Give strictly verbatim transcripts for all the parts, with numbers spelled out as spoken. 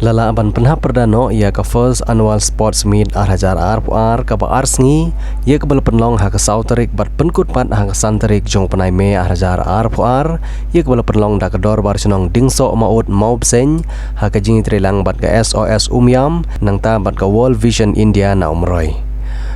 La lah ban pynhap pyrda noh ïa ka First Annual Sports Meet ar hajar arphew ar kaba ar sngi, ïa kaba la pynlong ha ka saw tarik bad pynkut pat ha ka san tarik jong u bnai May ar hajar arphew ar, ïa kaba la pynlong da ka Dorbar Shnong Diengsoh Maud Mawbseiñ, ha ka jingïatreilang bad ka S O S Umiam, nangta bad ka World Vision India na Umroi.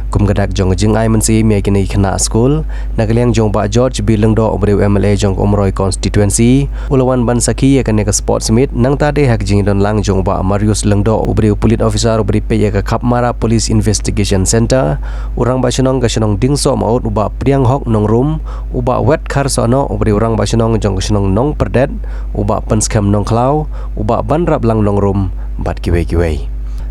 Kum ka dak jong ka jingai mynsiem ïa kine ki khynnah skul, na ka liang jong u Bah George B Lyngdoh, u briew M L A jong ka Umroi Constituency, u la wan ban sakhi ïa kane ka sports meet, nangta de ha ka jingdon lang jong u Bah Marius Lyngdoh, u briew pulit officer, u briew peit ïa ka Khapmara Police Investigation Centre, u rangbah shnong ka shnong Diengsoh Maud, u Bah Priang Hok Nongrum, u Bah Wet Kharsohnoh, u briew rangbah shnong jong ka shnong Nongpyrdet, u Bah Pynskhem Nongkhlaw, u Bah Banraplang Nongrum, bad kiwei kiwei.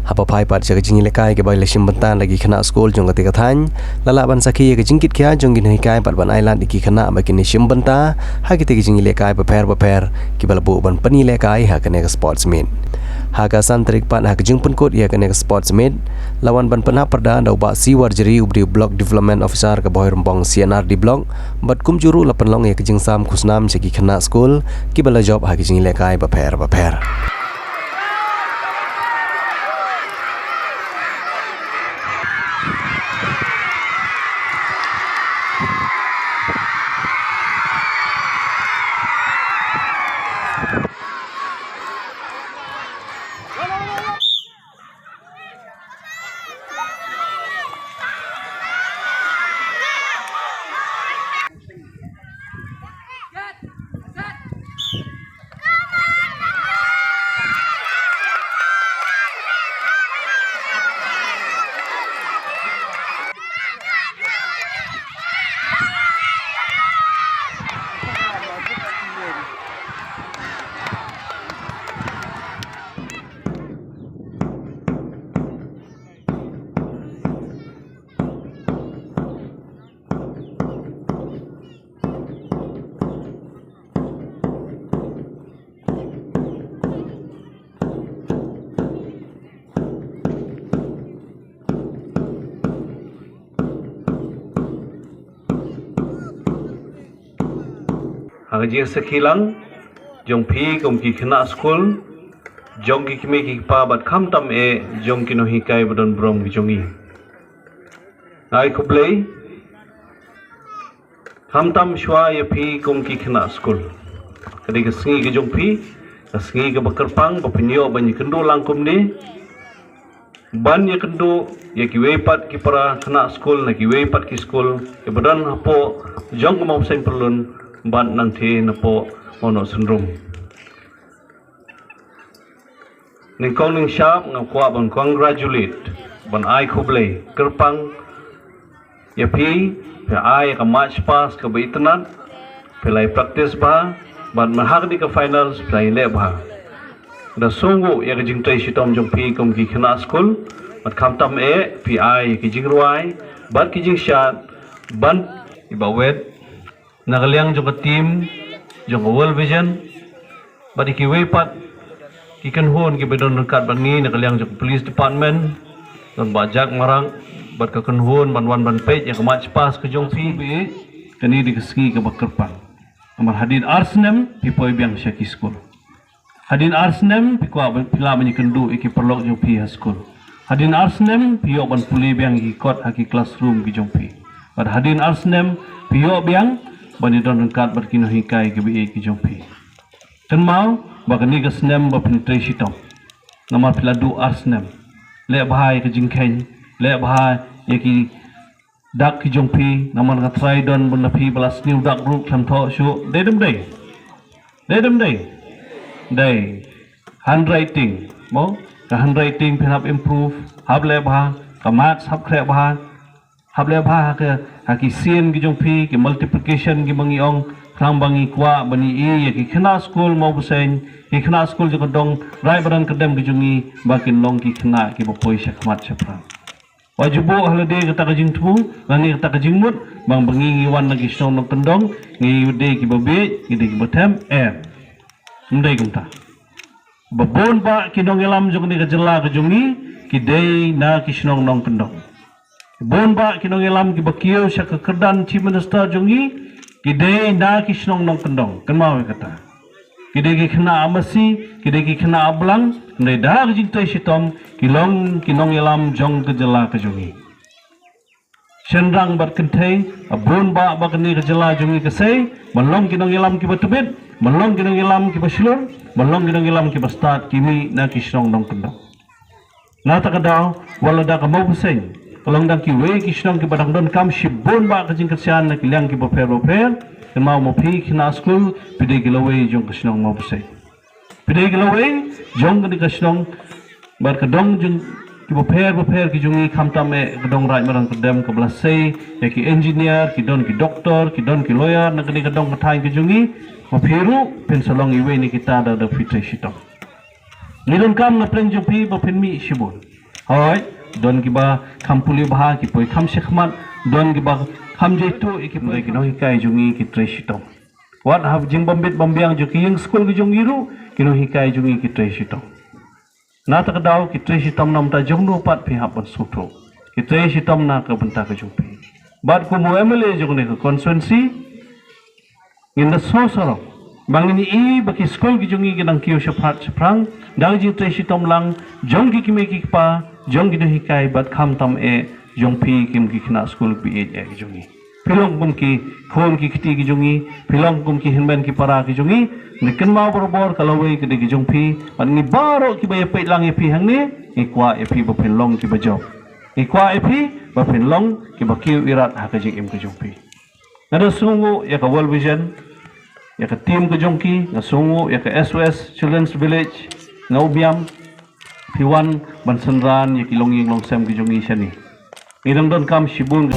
Haba phai pat sha ka jingïalehkai kaba la shim bynta da ki khynnah skul jong katei ka thaiñ, la lah ban sakhi ïa ka jingkitkhia jong ki nonghikai bad ban ailad ïa ki khynnah ba kin ïashim bynta ha kitei ki jingïalehkai bapher bapher kiba la buh ban pynïalehkai ha kane ka sports meet. Ha ka san tarik pat ha ka jingpynkut ïa kane ka sports meet, la wan ban pynhap pyrda da u Bah Siwar Jri, u briew Block Development Officer ka Bhoirymbong C and R D Block, bad kumjuh ruh la pynlong ïa ka jingsam khusnam sha ki khynnah skul kiba la jop ha ki jingïalehkai bapher bapher. Ha ka jingsakhi lang jong phi kum ki khynnah skul, jong ki kmie ki kpa bad khamtam eh jong ki nonghikai ba don burom ki jong ngi. Nga ai khublei khamtam shuwa ïa phi kum ki khynnah skul. Ka dei ka sngi ka jong phi, ka sngi kaba kyrpang ba phin ïoh ban ïakynduh lang kumne. Ban ïakynduh ïa kiwei pat ki para khynnah skul na kiwei pat ki skul kiba don hapoh jong ka Mawbseiñ Pyllun bad nangta napoh Mawnoh Synrum. Nyngkong nyngshap nga kwah ban congratulate, ban ai khublei kyrpang ïa phi, phi ai ka march past kaba itynnad, phi la practice bha, bad mynta ha kane ka finals phi la leh bha. Da sngewnguh ïa ka jingtrei shitom jong phi kum ki khynnah skul, bad khamtam eh phi ai ïa ki jingrwai bad ki jingshad ban, i Bah Wet, na ka liang jong ka team jong ka World Vision, bad ïa kiwei pat ki kynhun kiba don ryngkat bad ngi na ka liang jong ka Police Department, don Bah Jack Marak bad ka kynhun ban wan ban peit ïa ka march past ka jong phi. Ba ïa kane dei ka sngi kaba kyrpang. Namar hadien ar snem phi poi biang sha ki skul. Hadien ar snem phi kwah ban, phi lah ban ïakynduh ïa ki paralok jong phi ha skul. Hadien ar snem phi ïoh ban pule biang ïa ki kot ha ki classroom ki jong phi. Bad hadien ar snem phi ïoh biang ban ïadon ryngkat bad ki nonghikai kiba ïeit ki jong phi. Kynmaw ba kane ka snem ba phin trei shitom. Namar phi la duh ar snem. Leh bha ïa ka jingkheiñ, leh bha ïa ki dak ki jong phi, namar nga trai don bun na phi ba la sniew dak ruh khlem thoh shuh. Dei dem dei? Dei dem dei? Dei. Handwriting, mo? Ka handwriting phin hap improve, hap leh bha, ka maths hap khreh bha, hap leh bha ha ka, ha ki sien ki jong phi, ki multiplication kiba ngi ong, khnang ba ngi kwah ban ïohi ïa ki khynnah skul Mawbseiñ, ki khynnah skul jong ka dong Raid Badan Kyrdem ki jong ngi ba kin long ki khynnah kiba poi shakhmat shaphrang. Wat ju buh ha lade kata ka jingthmu lane kata ka jingmut ba ngi, ngi wan na ki shnong nongkyndong, ngi dei kiba bieit, ngi dei kiba them, em. Ym dei kumta. Ba bun bah ki nongïalam jong kane ka jylla ka jong ngi ki dei na ki shnong nongkyndong. Bun bah ki nongïalam kiba kiew sha ka kyrdan Chief Minister jong ngi ki dei na ki shnong nongkyndong. Kynmaw ïa kata. Ki dei ki khynnah masi, ki dei ki khynnah blang, hynrei da ka jingtrei shitom ki long ki nongïalam jong ka jylla ka jong ngi. Shynrang bad kynthei, a bun bah ba kane ka jylla jong ngi ka sei ban long ki nongïalam kiba tbit, ban long ki nongïalam kiba shlur, ban long ki nongïalam kiba stad, ki mih na ki shnong nongkyndong. Na kata ka daw, wat la da ka Mawbseiñ ka long dang kiwei ki shnong kiba dang donkam shibun bah ka jingkyrshan na ki liang kiba pher ba pher. Kynmaw ma phi ki khynnah skul, phi dei ki lawei jong ka shnong Mawbseiñ. Phi dei ki lawei jong kane ka shnong, bad ka dong jong kiba pher ba pher ki jong ngi, khamtam eh ka dong Raid Madan Kyrdem kaba la sei ïa ki engineer, ki don ki doktor, ki don ki lawyer na kane ka dong ka thaiñ ka jong ngi. Ma phi ruh phin sa long iwei na kita da da phi trei shitom. Ngi donkam na pdeng jong phi ba phin mih shibun. Hooid, don kiba kham pule bha, ki poi kham shakhmat, don kiba kham jaituh ïa ki poi, ki nonghikai jong ngi ki trei shitom. Wat ha jingbym bit bym biang jong ki ïing skul ki jong ngi ruh, ki nonghikai jong ngi ki trei shitom. Na kata ka daw, ki trei shitom na bynta jong no pat phi hap ban sngewthuh? Ki trei shitom na ka bynta ka jong phi. Bad kum u M L A jong kane ka constituency, ngin da sngewsarong ba ngin ïohi ba ki skul ki jong ngi ki dang kiew shaphrang shaphrang da ka jingtrei shitom lang jong ki kmie ki kpa, jong ki nonghikai, bad khamtam eh jong phi kum ki khynnah skul kiba ïeit eh ki jong ngi. Phi long kum ki khun ki kti ki jong ngi, phi long kum ki hynmen ki para ki jong ngi. Ngi kynmaw barabor ka lawei ka dei ka jong phi, bad ngi baroh kiba ïapeit lang ïa phi hangne, ngi kwah ïa phi ba phin long kiba jop. Ngi kwah ïa phi ba phin long kiba kiew irat ha ka jingim ka jong phi. Nga da sngewnguh ïa ka World Vision, ïa ka team ka jong ki, nga sngewnguh ïa ka S O S Children's Village, nga u biam phi wan ban synran ïa ki longïing longsem ki jong ngi shane. Ngi dang donkam shibun.